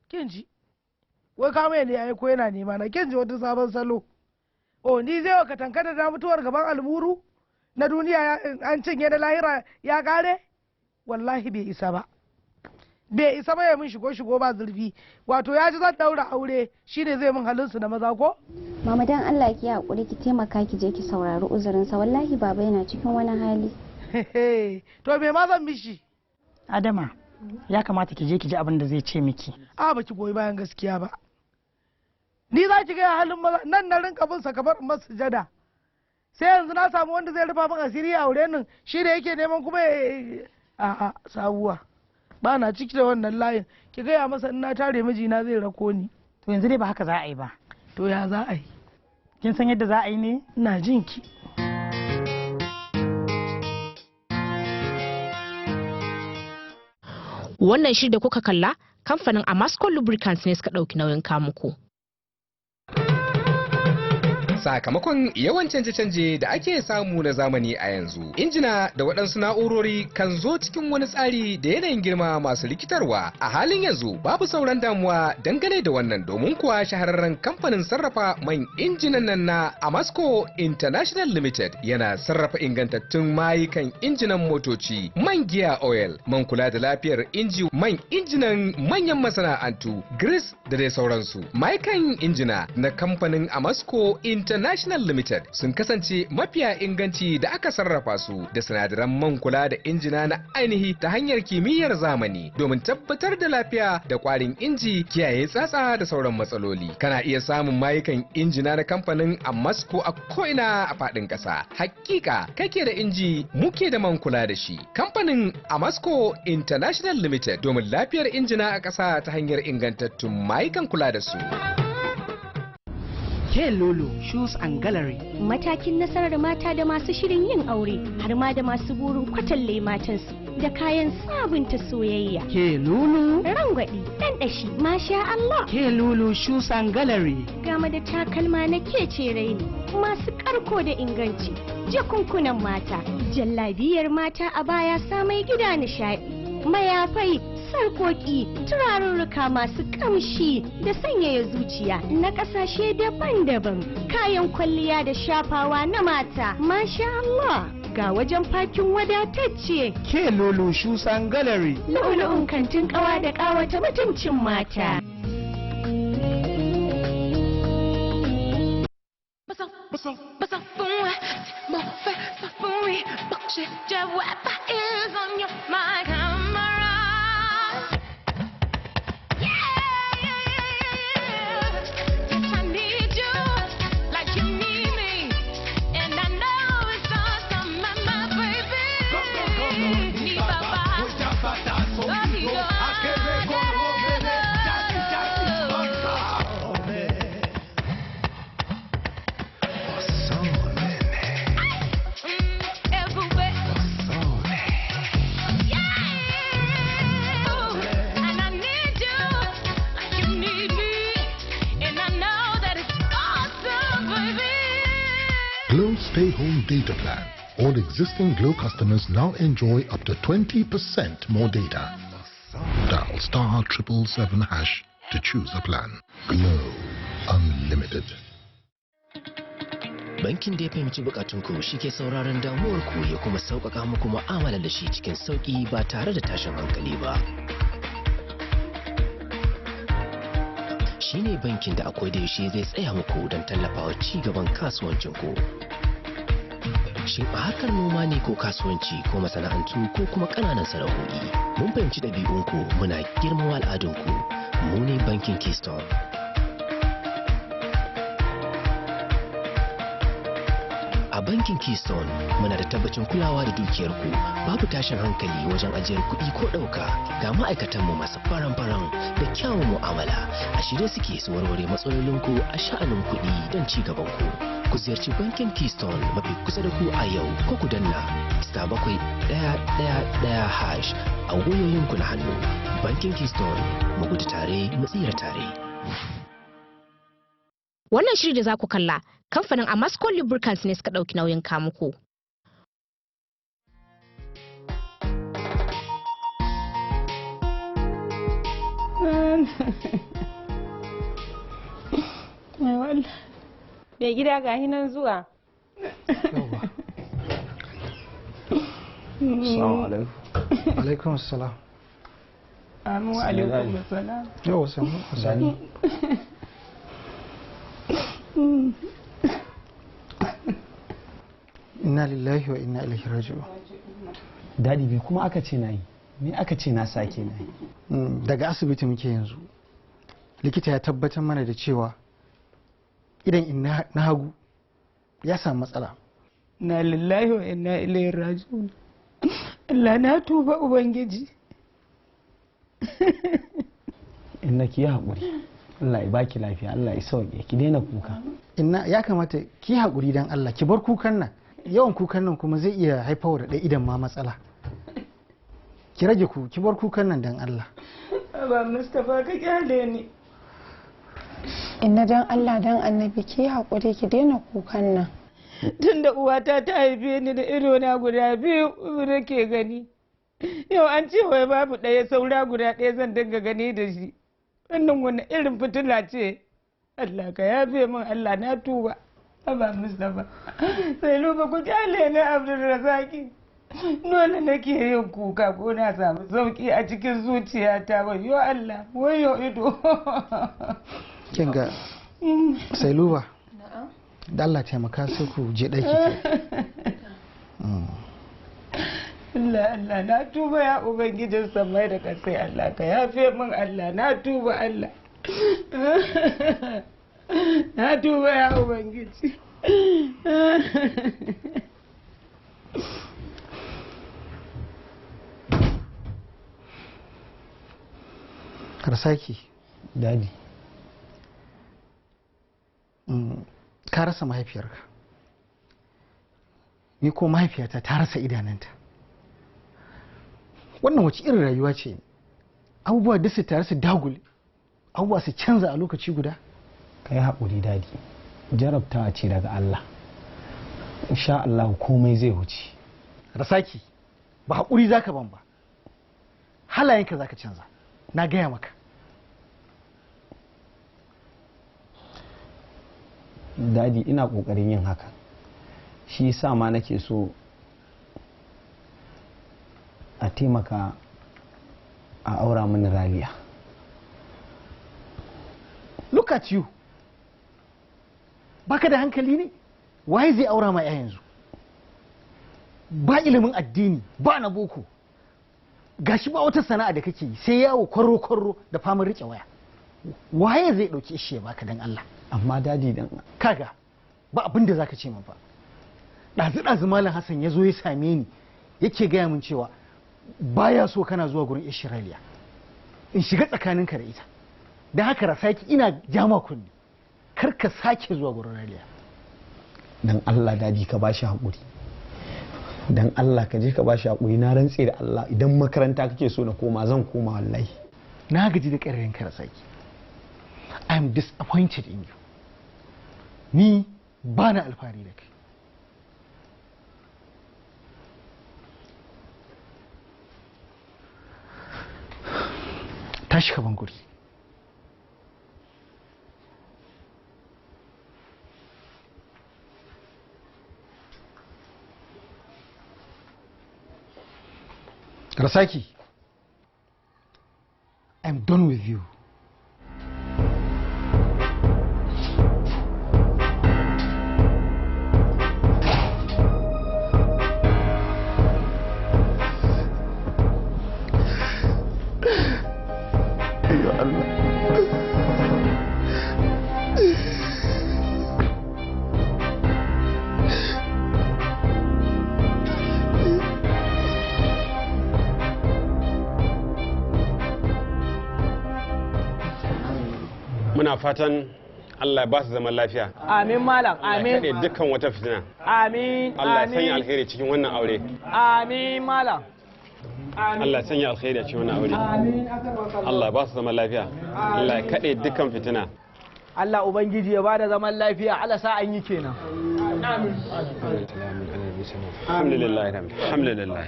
Kin ji? Wai kama ne ya aiko yana nema na, kin ji wata sabon salo. O ni zai wa katankata da mutuwar gaban almuru na duniya an cinye na lahira ya kare? Wallahi bai isa ba. Bai isa ba ya min shigo shigo ba zurfi. Wato ya ji zan daura aure shine zai min halinsu na maza ko? Mama dan Allah ki yi hakuri ki taimaka ki je ki saurari uzurinsa, wallahi baba yana cikin wani hali. To me ma zan mishi? Adama, ya kamata ki je ki ji abin da zai ce miki. A baki goyi bayan gaskiya ba. Ni za ki gaya halin maza nan na rinka bin sa kamar in masa sujada. Sai yanzu na samu wanda zai rufa min asiri a aure nan shi da yake neman kuma a'a sabuwa. Ba na ciki da wannan layin, ki gaya masa in na tare mijina zai rako ni. To yanzu dai ba haka za a yi ba. To ya za a yi? Kin san yadda za a yi ne? Ina jin ki. Wannan shiri da kuka kalla, kamfanin Amasco Lubricants ne suka ɗauki nauyin kamuku. Sakamakon yawan canje-canje da ake samu na zamani a yanzu, injina da waɗansu na'urori kan zo cikin wani tsari da yanayin girma masu rikitarwa. A halin yanzu babu sauran damuwa dangane da wannan, domin kuwa shahararren kamfanin sarrafa man injinan nan na Amasco International Limited yana sarrafa ingantattun mayukan injinan motoci, man giya oil, man kula da lafiyar inji, man injinan manyan masana'antu, grease da dai sauransu. Mayukan injina na kamfanin Amasco International Limited sun kasance mafiya inganci da aka sarrafa su da sinadaran man kula da injina na ainihi ta hanyar kimiyyar zamani domin tabbatar da lafiya da kwarin inji, kiyaye tsatsa da sauran matsaloli. Kana iya samun mayukan injina na kamfanin Amasco a ko'ina a faɗin ƙasa. Hakika kake da inji muke da man kula da shi. Kamfanin Amasco International Limited domin lafiyar injina a ƙasa ta hanyar ingantattun mayukan kula da su. Lolo Shoes and Gallery. Matakin nasarar mata da masu shirin yin aure har ma da masu burin kwatalle matansu. da kayan sabunta soyayya. Ke Lulu. Rangwaɗi, ɗanɗashi, masha Allah. Ke Lulu Shoes and Gallery. Gama da takalma na kece raini masu karko da inganci, jakunkunan mata, jallabiyar mata a baya samai gida nishaɗi, mayafai, sarkoki, turarurruka masu kamshi da sanyaya zuciya na ƙasashe daban-daban, kayan kwalliya da shafawa na mata, masha Allah. Ga wajen fakin wadatacce. Ke Lulu Shoes and Gallery. Lu'ulu'un kantin kawa da ƙawata mutuncin mata. Glow Stay Home Data Plan. All existing Glow customers now enjoy up to 20% more data. Dial *777# to choose a plan. Glow Unlimited. Bankin da ya fahimci bukatunku shi ke sauraron damuwarku ya kuma sauƙaƙa muku mu'amala da shi cikin sauƙi ba tare da tashin hankali ba. Shi ne bankin da akwai da yaushe zai tsaya muku don tallafawa ci gaban kasuwancinku. Shin a harkar noma ne ko kasuwanci ko masana'antu ko kuma ƙananan sana'o'i? Mun fahimci ɗabi'unku, muna girmama al'adunku. Mu ne bankin Keystone. A bankin Keystone muna da tabbacin kulawa da dukiyarku, babu tashin hankali wajen ajiyar kuɗi ko ɗauka. Ga ma'aikatanmu masu faran-faran da kyawun mu'amala, a shirye suke su warware matsalolinku a sha'anin kuɗi don ci gabanku. Ku ziyarci bankin Keystone mafi kusa da ku a yau ko ku danna *7111# a wayoyinku na hannu. Bankin Keystone, mu gudu tare, mu tsira tare. Wannan shiri da za ku kalla, kamfanin Amasco Lubricants ne suka ɗauki nauyin kamuku. Mai gida ga hinan zuwa. Assalamu alaikum. Alaikum assalam. Amin wa alaikum assalam. Yau sannu. Sani. Inna lillahi wa inna ilaihi raji'un. Dadi, me kuma aka ce na yi? Me aka ce na sake na yi? Daga asibiti muke yanzu. Likita ya tabbatar mana da cewa idan in na hagu ya samu matsala. Inna lillahi wa inna ilaihi raji'un. Allah na tuba, Ubangiji. Inna, ki yi haƙuri. Allah ya baki lafiya, Allah ya sauke, ki daina kuka. Inna, ya kamata ki haƙuri dan Allah, ki bar kukan nan. Yawan kukan nan kuma zai iya haifar da ɗaya idan ma matsala. Ki rage ku, ki bar kukan nan dan Allah. Ba Mustapha, ka kyale ni. Inna, dan Allah dan Annabi ki haƙuri, ki daina kukan nan. Tunda uwata ta haife ni da ido na guda biyu nake gani. Yau an ce wai babu ɗaya, saura guda ɗaya zan dinga gani da shi. Wannan wani irin fitila ce? Allah ka yafe min, Allah na tuba. Haba Mustapha. Sai luba, ku kyale ni. Abdulrazaki. Dole nake yin kuka ko na samu sauki a cikin zuciyata. Wayo Allah, wayo ido. Kin ga, sai luba. Da Allah taimaka sai ku je ɗaki. Allah, Allah na tuba, ya Ubangijin samai da kasai, Allah ka yafe min, Allah na tuba, Allah na tuba, ya Ubangiji. Karsaki. Dadi. Ka rasa mahaifiyarka. Ni ko mahaifiyata ta rasa idanunta. Wannan wace irin rayuwa ce? Abubuwa duk su tare su dagule, abubuwa su canza a lokaci guda. Ka yi haƙuri Dadi, jarabtawa ce daga Allah. Insha Allah komai zai wuce. Rasaki, ba haƙuri zaka ban ba, halayenka zaka canza, na gaya maka. Dadi, ina ƙoƙarin yin haka, shi yasa ma nake so a taimaka a aura mini Raliya. Look at you, baka da hankali ne? Waye zai aura ma yanzu? Ba ilimin addini, ba na boko, gashi ba wata sana'a da kake yi sai yawo kwarro-kwarro da famar rike waya. Waye zai dauke shi ya baka dan Allah? Amma Dadi, dan kaga ba abin da zaka ce min fa. Ɗazu ɗazu Malam Hassan ya zo ya same ni yake gaya min cewa baya so kana zuwa gurin Ishiraliya, in shiga tsakaninka da ita. Don haka Rasaki, ina jama kunni, kar ka sake zuwa gurin Raliya. Dan Allah Dadi, ka bashi haƙuri. Dan Allah ka je ka bashi haƙuri. Na rantse da Allah, idan makaranta kake so na koma, zan koma wallahi. Na gaji da ƙarrin ka Rasaki. I am disappointed in you. Ni ba na alfahari da kai. Tashi ka ban guri. Rasaki, I'm done with you. Ya Allah. Muna fatan Allah ya ba su zaman lafiya. Amin malam, Allah ya amin. kaɗe dukkan wata fitina. Amin, Allah ya sanya amin. alheri cikin wannan aure. Amin malam. Amin. Allah ya sanya alheri a cikin wannan aure. Amin. Allah ya ba su zaman lafiya. Allah ya kaɗe dukkan fitina. Allah Ubangiji ya bada zaman lafiya, Allah sa an yi kenan. Amin. Alhamdulillah, alhamdulillah.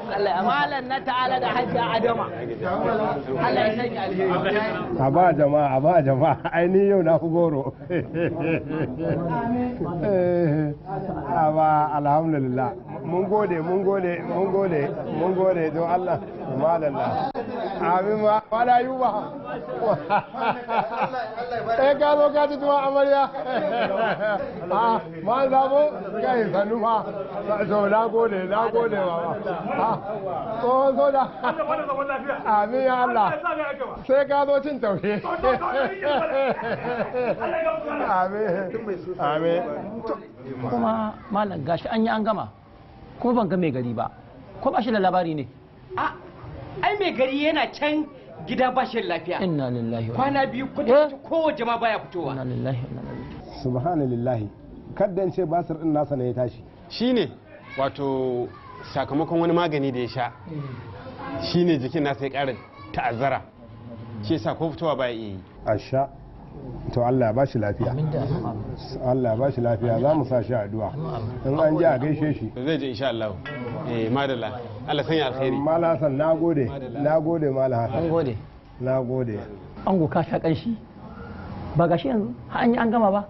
Allah malam na ta'ala da hajja Adama. Allah ya sanya alheri. A ba jama'a, a ba jama'a, ainihin yau na fi goro. A ba, alhamdulillah, mun gode, mun gode, mun gode, mun gode don Allah. Madalla, amin. Ma wala yuba, eh, ka zo ka ci tuwa amarya. A ma zabo kai, sannu fa. So na gode, na gode baba. Ah, tsohon soja, amin ya Allah, sai ka zo cin taushe. Amin, amin. Kuma malam, gashi an yi an gama, kuma ban ga mai gari ba, ko ba shi da labari ne? Ai mai gari yana can gida ba shi da lafiya. Inna lillahi wa Kwana biyu kwata kowace ma baya fitowa. Inna lillahi wa inna ilaihi. Subhanallahi, kaddan ce basir din nasa ne ya tashi. Shine wato sakamakon wani magani da ya sha, shine jikin nasa ya ƙara ta'azzara, shi yasa ko fitowa baya iya yi. Asha, to Allah ya bashi lafiya, Allah ya bashi lafiya. Za mu sa shi addu'a, in an ji a gaishe shi. Zai je insha Allah. Eh, madalla, Allah sanya alkhairi. Malam Hassan, na gode, na gode Malam Hassan. An gode. Na gode. Ango, ka sha kanshi. Ba gashi yanzu har an yi an gama ba.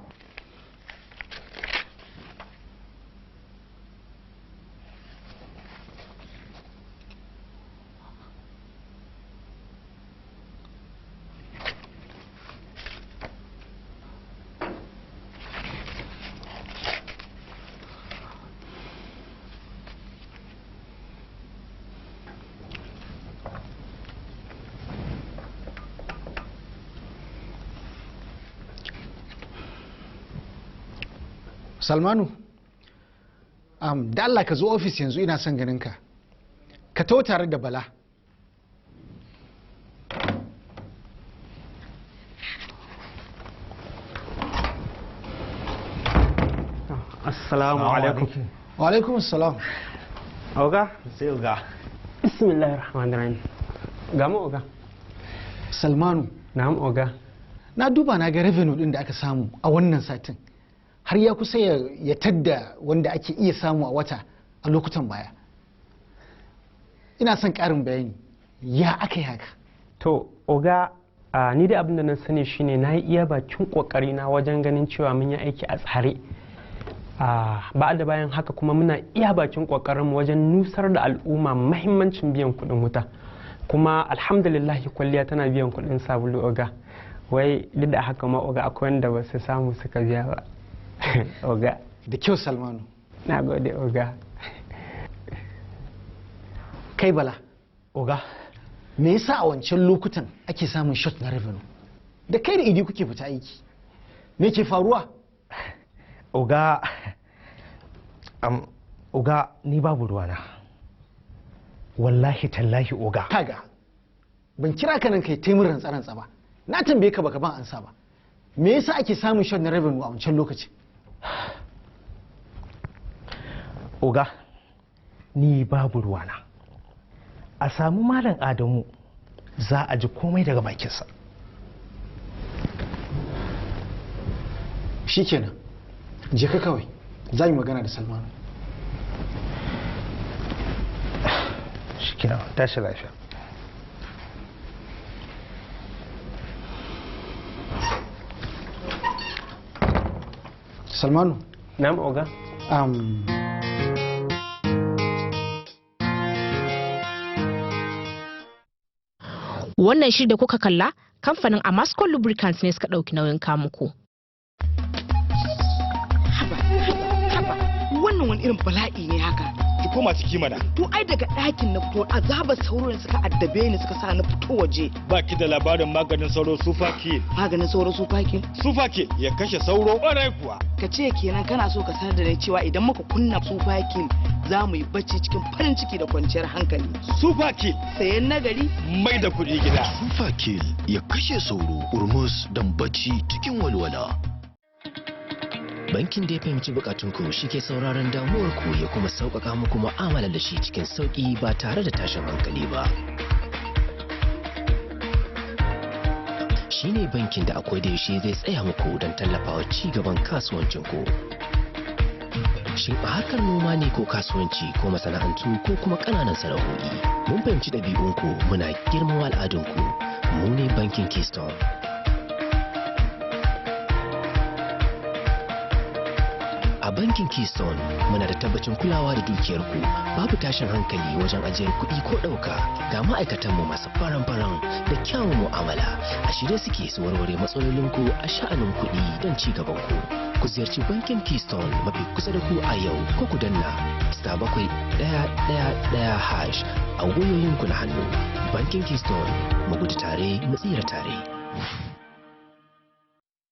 Salmanu, da Allah ka zo ofis yanzu, ina son ganin ka. Ka taho tare da Bala. Assalamu alaikum. Wa alaikum assalam. Oga, sai oga. Bismillahir Rahmanir Rahim. Ga mu oga. Salmanu. Na'am oga. Na duba na ga revenue din da aka samu a wannan satin har ya kusa ya tadda wanda ake iya samu a wata a lokutan baya. Ina son ƙarin bayani, ya aka yi haka? To oga, ni da abin da na sani shine na yi iya bakin kokari na wajen ganin cewa mun yi aiki a tsare. Ba da bayan haka kuma muna iya bakin kokarin wajen nusar da al'umma mahimmancin biyan kuɗin wuta. Kuma alhamdulillah kwalliya tana biyan kuɗin sabulu oga. Wai duk da haka ma oga akwai wanda ba su samu suka biya ba. Oga. Da kyau Salmanu. Na gode oga. Kai Bala. Oga. Me yasa a wancan lokutan ake samun shot na revenue? Da kai da Idi kuke fita aiki. Me ke faruwa? Oga, oga ni babu ruwana. Wallahi tallahi oga. Kaga, ban kira ka nan kai taimurin rantsa ba. Na tambaye ka baka ban ansa ba. Me yasa ake samun shot na revenue a wancan lokaci? Oga, ni babu ruwana. A samu Malam Adamu za a ji komai daga bakinsa. Shikenan, je ka kawai, za mu magana da Salmanu. Shikenan, tashi lafiya. Salmanu. Na'am oga. Wannan shiri da kuka kalla kamfanin Amasco Lubricants ne suka ɗauki nauyin kamuku. Haba, haba, wannan wani irin bala'i ne haka. Ki koma ciki mana. To ai daga ɗakin na fito azabar sauro ne suka addabe ni suka sa na fito waje. Ba ki da labarin maganin sauro Super Kill. Maganin sauro Super Kill? Super Kill ya kashe sauro ƙwarai kuwa. Ka ce kenan kana so ka sanar da ni cewa idan muka kunna Super Kill za mu yi bacci cikin farin ciki da kwanciyar hankali. Super Kill. Sayan nagari. Mai da kuɗi gida. Super Kill ya kashe sauro urmus don bacci cikin walwala. Bankin da ya fahimci bukatunku shi ke sauraron damuwarku ya kuma sauƙaƙa muku mu'amala da shi cikin sauƙi ba tare da tashin hankali ba. Shi ne bankin da akwai da yaushe zai tsaya muku don tallafawa ci gaban kasuwancinku. Shin a harkar noma ne ko kasuwanci ko masana'antu ko kuma ƙananan sana'o'i? Mun fahimci ɗabi'unku, muna girmama al'adunku. Mu ne bankin Keystone. A bankin Keystone muna da tabbacin kulawa da dukiyarku, babu tashin hankali wajen ajiyar kuɗi ko ɗauka. Ga ma'aikatanmu masu faran-faran da kyawun mu'amala, a shirye suke su warware matsalolinku a sha'anin kuɗi don ci gabanku. Ku ziyarci bankin Keystone mafi kusa da ku a yau ko ku danna *7111# a wayoyinku na hannu. Bankin Keystone, mu gudu tare mu tsira tare.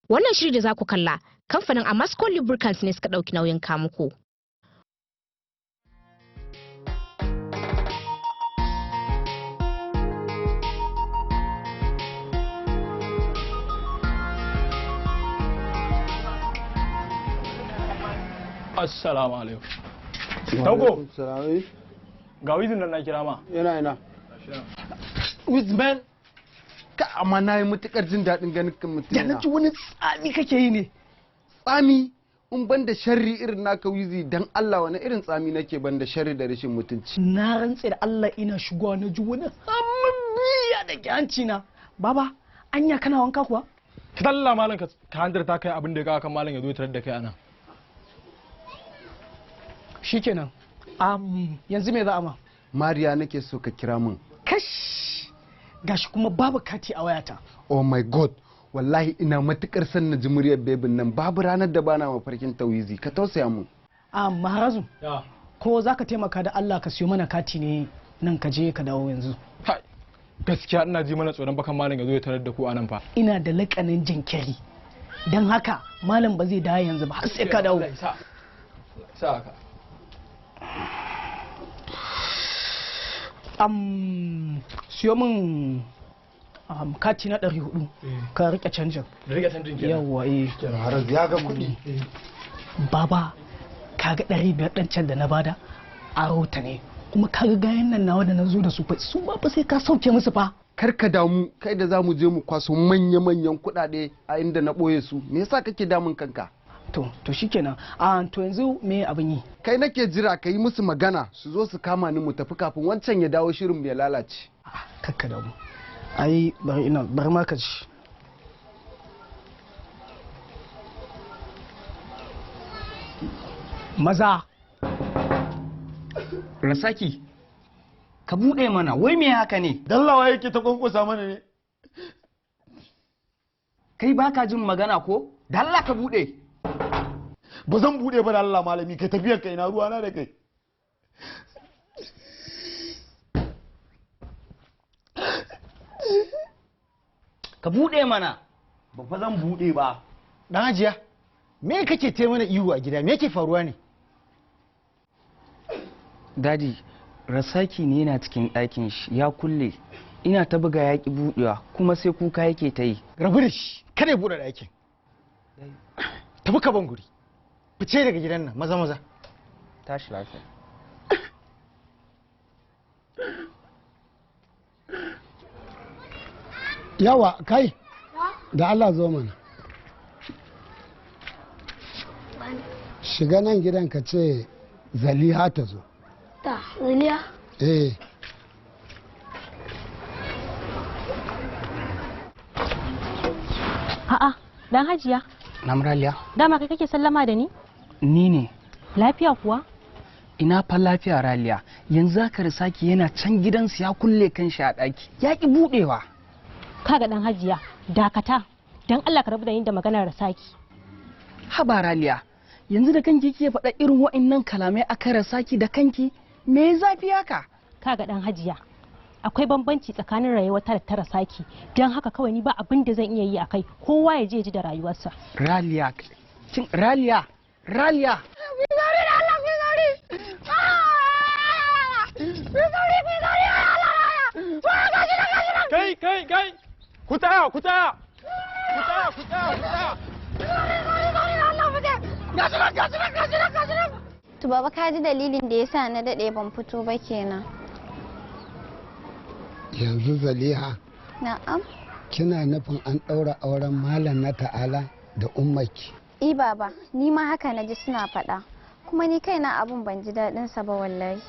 Wannan shiri da za ku kalla kamfanin Amasco Lubricants ne suka ɗauki nauyin kamuku. Assalamu alaikum. Tanko. Ga wizin nan na kira ma. Yana ina. Wizman. Ka amma na yi matukar jin daɗin ganin kan mutum. Ya na ji wani tsami kake yi ne. Tsami in ban da sharri irin naka wizi dan Allah wani irin tsami nake ban da sharri da rashin mutunci. Na rantse da Allah ina shigowa na ji wani hamamiya da ke hanci na. Baba, anya kana wanka kuwa? Ka talla malam ka hanzar ta kai abin da ya kawo kan malam ya zo tarar da kai anan. Shikenan. Yanzu me za a ma? Mariya nake so ka kira min. Kash! Gashi kuma babu kati a wayata. Oh my god. Wallahi ina matukar son na ji muryar bebin nan, babu ranar da bana mafarkin tawizi, ka tausaya mun. Maharazu. Ko za ka taimaka da Allah ka siyo mana kati ne nan ka je ka dawo yanzu. Kai, gaskiya ina ji mana tsoron bakan malam ya zo ya tarar da ku anan fa. Ina da lakanin jinkiri. Don haka malam ba zai dawo yanzu ba har sai ka dawo. Sa haka. Siyo min kati na 400 ka rike canjin. Rike canjin kenan. Yawwa eh. Har ya ga kuɗi. Baba, ka ga 500 ɗin can da na bada? aro ta ne. Kuma ka ga gayan nan nawa da na zo da su fa, su ma fa sai ka sauke musu fa. Kar ka damu, kai da za mu je mu kwaso manya-manyan kuɗaɗe a inda na ɓoye su. Me yasa kake damun kanka? To shikenan. A to yanzu me abin yi? Kai nake jira ka yi musu magana su zo su kama ni mu tafi kafin wancan ya dawo shirin ya lalace. Kakka damu. Ai bari ina bari ma ka ji. Maza. Rasaki, ka buɗe mana, wai me haka ne? Dallawa yake ta kwankwasa mana ne. Kai baka jin magana ko? Dalla ka buɗe. Ba zan buɗe ba da Allah malami, kai tafiyar kai na ruwa na da kai. Ka buɗe mana. Ba fa zan buɗe ba. Dan Hajiya, me kake te mana ihu a gida? Me yake faruwa ne? Dadi, Rasaki ne yana cikin ɗakin shi ya kulle. Ina ta buga yaƙi buɗewa kuma sai kuka yake ta yi. Rabu da shi, kada ya buɗe ɗakin. Tafi ka ban guri. Fice daga gidan nan maza maza. Tashi lafiya. Yawa kai, da Allah zo mana. Shiga nan gidan ka ce Zaliha ta zo. Ta, Zaliha? Eh. A'a, dan Hajiya. Na'am Raliya. Dama kai kake sallama da ni? Ni ne. Lafiya kuwa? Ina fa lafiya Raliya. Yanzu haka Rasaki yana can gidansu ya kulle kanshi a ɗaki. Ya ki buɗewa. Kaga dan Hajiya, dakata. Dan Allah ka rabu da ni da maganar Rasaki. Haba Raliya, yanzu da kanki kike faɗa irin wa'annan kalamai akan Rasaki da kanki, me zafi haka? Kaga dan Hajiya, akwai bambanci tsakanin rayuwar ta da ta Rasaki. Don haka kawai ni ba abin da zan iya yi akai. Kowa ya je ji da rayuwarsa. Raliya, kin Raliya, Raliya. Kai kai kai, ku tsaya ku tsaya. Ku tsaya ku tsaya ku tsaya. To baba ka ji dalilin da yasa na dade ban fito ba kenan. Yanzu Zaliha. Na'am. Kina nufin an ɗaura auren Malam na Ta'ala da ummaki? I baba, ni ma haka na ji suna faɗa. Kuma ni kaina abun ban ji daɗin sa ba wallahi.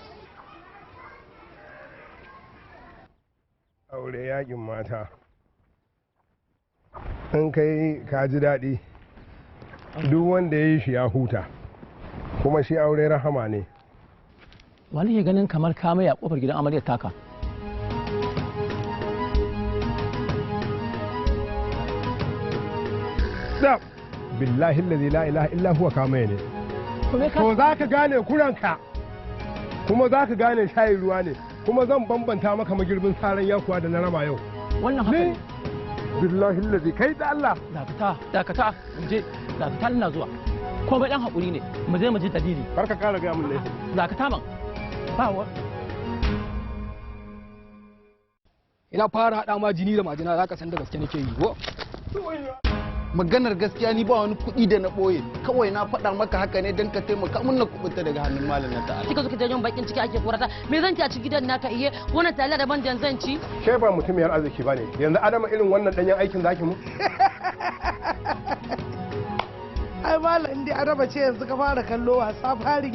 Aure yakin mata. In kai ka ji daɗi, duk wanda ya yi shi ya huta, kuma shi aure rahama ne. Wani ke ganin kamar ka mai a kofar gidan amaryar taka? Stop! Billahi allazi la ilaha illa huwa kamaye ne. To za ka gane kuranka, kuma za ka gane shayin ruwa ne, kuma zan bambanta maka magirbin saran yakuwa da na rama yau. Wannan haka ne. Billahi allazi kai da Allah. Dakata, dakata, mu je, dakata ina zuwa. Komai dan hakuri ne, mu je mu ji dalili. Kar ka kara gaya mun ne. Dakata man. Ba wa. Ina fara haɗa ma jini da majina za ka san da gaske nake yi. Wo. Maganar gaskiya ni ba wani kuɗi da na ɓoye, kawai na faɗa maka haka ne don ka taimaka mun na kuɓuta daga hannun Malam na Ta'ala. Kika zo ki janyo bakin ciki ake korata. Me zan ci a cikin gidan naka iye? Wannan taliya daban da zan ci. Ke ba mutumiyar arziki ba ne, yanzu Adama irin wannan ɗanyen aikin zaki mu? Ai malam dai Adama ce yanzu ka fara kallo wasa farin